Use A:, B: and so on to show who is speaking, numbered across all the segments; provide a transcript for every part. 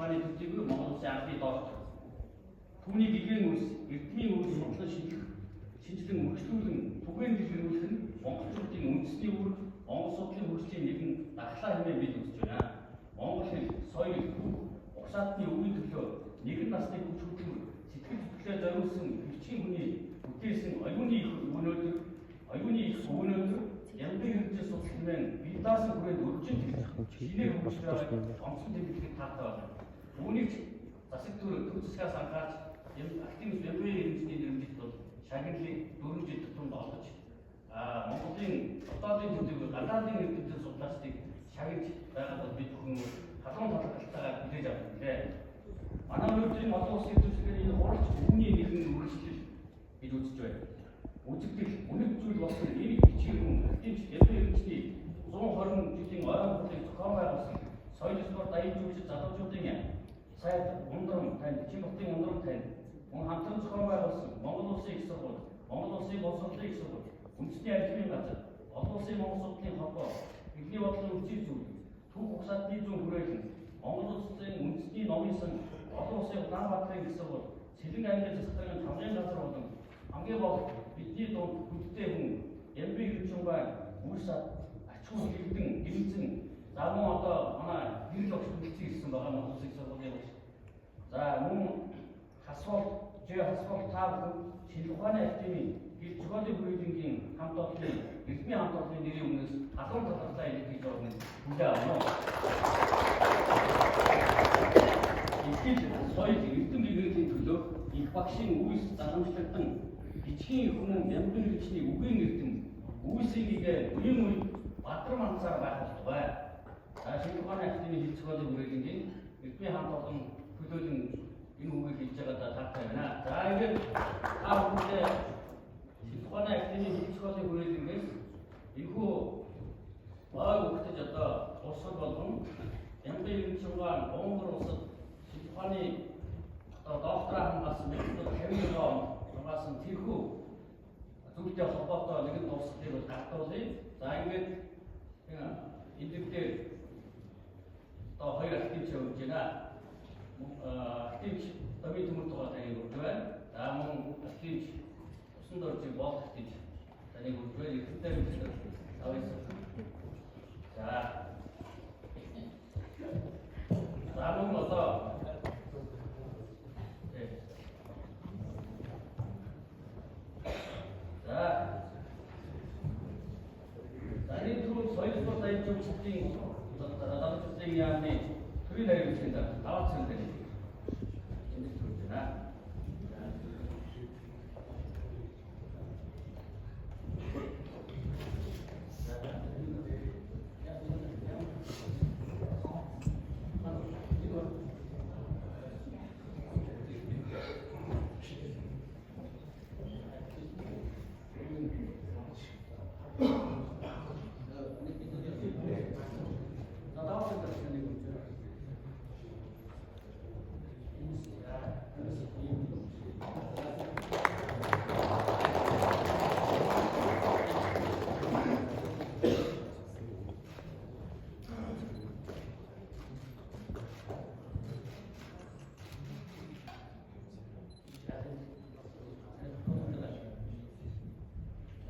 A: ухааны төдийгүй Монгол улсын анхны доктор. Түүний гэгээн үйлс, эрдмийн үйлс судлан шинжлэх, шинжилэн үргэлжлүүлэн түгээн дэлгэрүүлэх нь монголчуудын үндэсний үүрэг, Монгол судлалын хөгжлийн нэгэн дархлаа хэмээн бид үзэж байна. Монгол хэл, соёл, түүх, угсаатны өвийн төлөө нэгэн насны хүч хөдөлмөр, сэтгэл зүтгэлээ зориулсан бичгийн хүний бүтээсэн оюуны их өнөөдөр, оюуны их өнөөдөр Ямбын хэрэгжил судал хэмээн бие даасан хүрээнд өргөжин тэгж шинээр хөгжиж байгааг онцгой тэмдэглэхэд таатай байна. Үүнийг ч засаг төр төв засгаас анхаарч академик Ямбын хэрэгжлийн нэрмжит бол шагналыг 4 жил тутамд олгож Монголын дотоодын төдийгүй гадаадын эрдэмтэн судлаачдыг шагнаж байгаа бол бид бүхэн халуун талархалтайгаар хүлээж авах билээ. Манай өнөөдрийн олон улсын зөвшөөрлийн энэ хуралч үүний нэгэн үргэлжлэл гэж үзэж байна. Үзэгдэл үнэт зүйл болсон энэ бичгийн хүн академик Ямбын хэрэгжлийн 120 жилийн оройн хурлыг зохион байгуулсан соёл спорт аян жүжиг залуучуудын сайд Ундрам танд, Чинбатын Ундрам танд мөн хамтран зохион байгуулсан Монгол Улсын их сургууль, Монгол Улсын боловсролын их сургууль, үндэсний архивын газар, олон улсын Монгол судлалын холбоо, Эхний бодлогын үндсийн зүйл, Түүх угсаатны зүүн хүрээлэн, Монгол Улсын үндэсний номын сан, олон улсын Улаанбаатарын их сургууль, Цэлэн аймгийн засгийн тамгын газар болон хамгийн гол бидний дунд хүндтэй хүн Ямбын Эрчимгай үйлс ачгүй хэрдэн гэмзэн за мөн одоо манай гэрэл огш хүрэлцэн ирсэн байгаа Монгол Улсын их сургуулийн багш. За мөн хасвал Ж хасвал та бүхэн шинжлэх ухааны академийн гэр зохиолын хүрээлэнгийн хамт олонны эрдмийн хамт олонны нэрийн өмнөөс халуун талархлаа илэрхийлж байгаа нь хүлээн авна. Итгэл соёл эрдэм гэгэрлийн төлөө их багшийн үйлс залгамжлагдан бичгийн хүмүүн Ямбын хэрэгчний үгийн эрдэм үйлсийн гэгээ үеийн үе бадрам анцаар байх болтугай. За шинжлэх ухааны академийн хэл зохиолын хүрээлэнгийн эрдмийн хамт олон төлөөлөн энэ үгийг хэлж байгаадаа таатай байна. За ингээд та бүхэндээ шинжлэх ухааны академийн хэл зохиолын хүрээлэнгээс энэхүү ойг өгтөж одоо урсгал болгон Ямбын Эрчимгаан Унгар улсад шинжлэх ухааны одоо доктораа хамгаалсан 1959 онд хамгаалсан тэрхүү зүйлтэй холбоотой нэгэн дурсгалыг бол гартуулъя. За ингээд энэ дээр одоо хоёр академич явуулж байна. Академич Домын төмөр тугаа таныг өгч байна. За мөн академич Усан доржийн болт академич таныг өгч байна. Эрдэмтдээ бид тавьсан. За. За мөн одоо за. За энэ түрүүнд соёл спорт аян жүжигчдийн залуучуудын яамны төрийн нарийн дарга даваад цэрэг дээр энд төрж байна. За даваад цэрэг таныг өгч байна.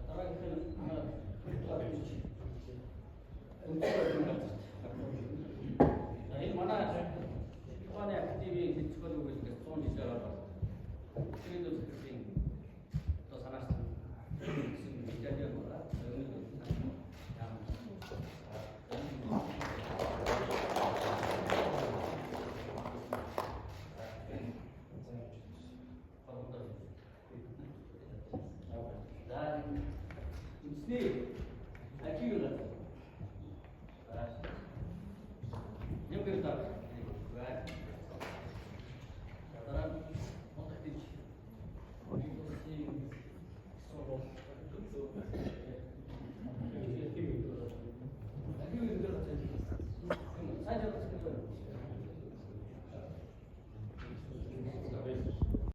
A: Дараагийнх нь манай За энэ манай шинжлэх ухааны академийн хэл зохиолын хүрээлэнгээс 100 жилээр ороод Тэрийн захирлын одоо санаачлан гэсэн медаль байна. Өнөөдөр яам. За үндэсний